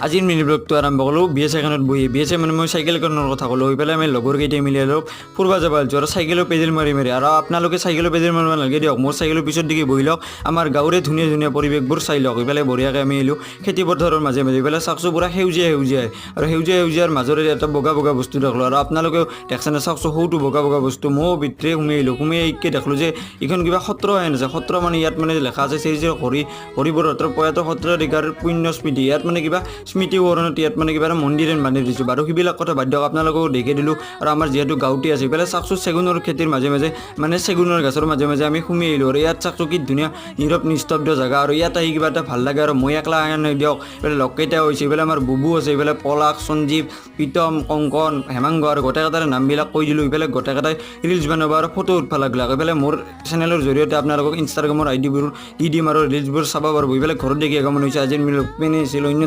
আজিৰ মিনি ব্লগটো আৰম্ভ কৰোঁ বি এছ এখনত বহি। বি এছ এ মানে মই চাইকেলখনৰ কথা ক'লোঁ। ইফালে আমি লগৰ কেইটাই মিলি অলপ ফুৰবা যাব আহিছোঁ আৰু চাইকেলৰ পেডেল মাৰি মাৰি। আৰু আপোনালোকে চাইকেলৰ পেডেল মাৰিব নালাগে দিয়ক, মোৰ চাইকেলৰ পিছত দিগি বহি লওক, আমাৰ গাঁৱৰে ধুনীয়া ধুনীয়া পৰিৱেশবোৰ চাই লওক। ইফালে বঢ়িয়াকৈ আমি আহিলোঁ খেতি পথাৰৰ মাজে মাজে। ইফালে চাওকচোন, পূৰা সেউজীয়া সেউজীয়াই আৰু সেউজীয়া সেউজীয়াৰ মাজৰে এটা বগা বগা বস্তু দেখলোঁ। আৰু আপোনালোকেও দেখছেনে? চাওকচোন, সৰুটো বগা বগা বস্তু। ময়ো ভিতৰে সোমাই আহিলোঁ। সোমাই আহিকে দেখলোঁ যে এইখন কিবা সত্ৰ হেন আছে। সত্ৰ মানে ইয়াত মানে লেখা আছে শ্ৰী শ্ৰী হৰি হৰিবৰহঁতৰ প্ৰয়াত সত্ৰাধিকাৰ পুণ্য স্মৃতি। ইয়াত মানে কিবা স্মৃতি সোঁৱৰণত ইয়াত মানে কিবা এটা মন্দিৰ হেন বান্ধি দিছোঁ। বাৰু, সেইবিলাক কথা বাদ দিয়ক, আপোনালোকেও দেখি দিলোঁ। আৰু আমাৰ যিহেতু গাঁৱতে আছে, ইফালে চাওকচোন, চেগুনৰ খেতিৰ মাজে মাজে, মানে চেগুনৰ গছৰ মাজে মাজে আমি সোমাই আহিলোঁ। আৰু ইয়াত চাওকচোন, কি ধুনীয়া নীৰৱ নিস্তব্ধ জেগা। আৰু ইয়াত আহি কিবা এটা ভাল লাগে। আৰু মই একলা অহা নাই দিয়ক, এইফালে লগকেইটা হৈছে। এইফালে আমাৰ বুবু আছে, এইফালে পলাশ, সঞ্জীৱ, প্ৰীতম, কংকন, হেমাংগ আৰু গোটেইকেইটাৰে নামবিলাক কৈ দিলোঁ। ইফালে গোটেইকেইটাই ৰিলচ বনাব আৰু ফটো উঠবা লাগলাক। এইফালে মোৰ চেনেলৰ জৰিয়তে আপোনালোকক ইনষ্টাগ্ৰামৰ আই ডিবোৰ দি দিম আৰু ৰিলচবোৰ চাব পাৰিব। ইফালে ঘৰত দেখি আগমন হৈছে। আজিৰ মিলি অন্য